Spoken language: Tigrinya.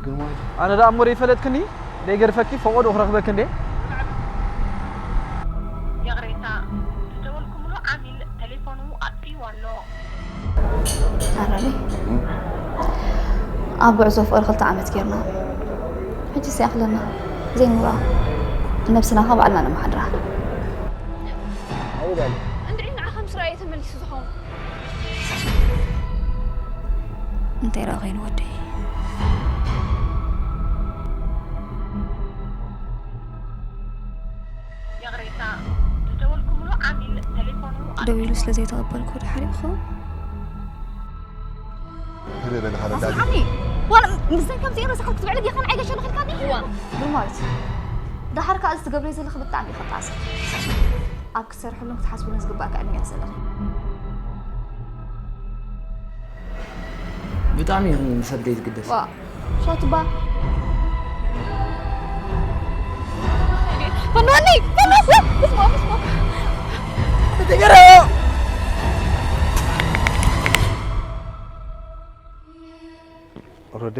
ግን ማለት እዩ። ኣነ ደኣ እሞ ደይፈለጥክኒ ደይገድፈኪ ፈቐዶ ክረኽበኪ እንዴ? ይቕሬታ፣ ዝደወልኩምሉ ዓሚል ቴሌፎኑ ኣጥፊእዎ ኣሎ። ኣራለይ ኣብ ጉዕዞ ፍቕሪ ክልተ ዓመት ጌርና። ሕጂ ሲኣኽለና ዘይንብኣ ነብስና ካብ ባዕልና ነመሓድራ። እንድዒ ንዓኻ ምስ ረኣየ ተመሊሱ ዝኸውን። እንታይ ረኣ ኮይኑ ወደይ? ይቕሬታ፣ ዝደወልኩምሉ ዓሚል ቴሌፎኑ ደው ኢሉ ስለ ዘይተቐበልኩ ድሓር ክኸውን። ህበይ በልኻ በዳሊ። ኣስምዓኒ ዋላ ምስዘን ከምዚኤን ረሳሓት ክትብዕል ጌኻን ዓይገሸ ንኽልካኒ እዋ ብል ማለት እዩ። ደሓር ከኣ እዚ ትገብረዮ ዘለኺ ብጣዕሚ እዩ ኸጣዕሲ። ኣብ ክትሰርሕሉን ክትሓስብሉን ዝግባእካ ዕድመ እያ ዘለኺ። ብጣዕሚ እዩ ንሰብ ዘይዝግደስ። ዋ ሻቱባ ፈንዋኒ ፈንዋ ምስሞ ምስሞ ተገረ ኦረዲ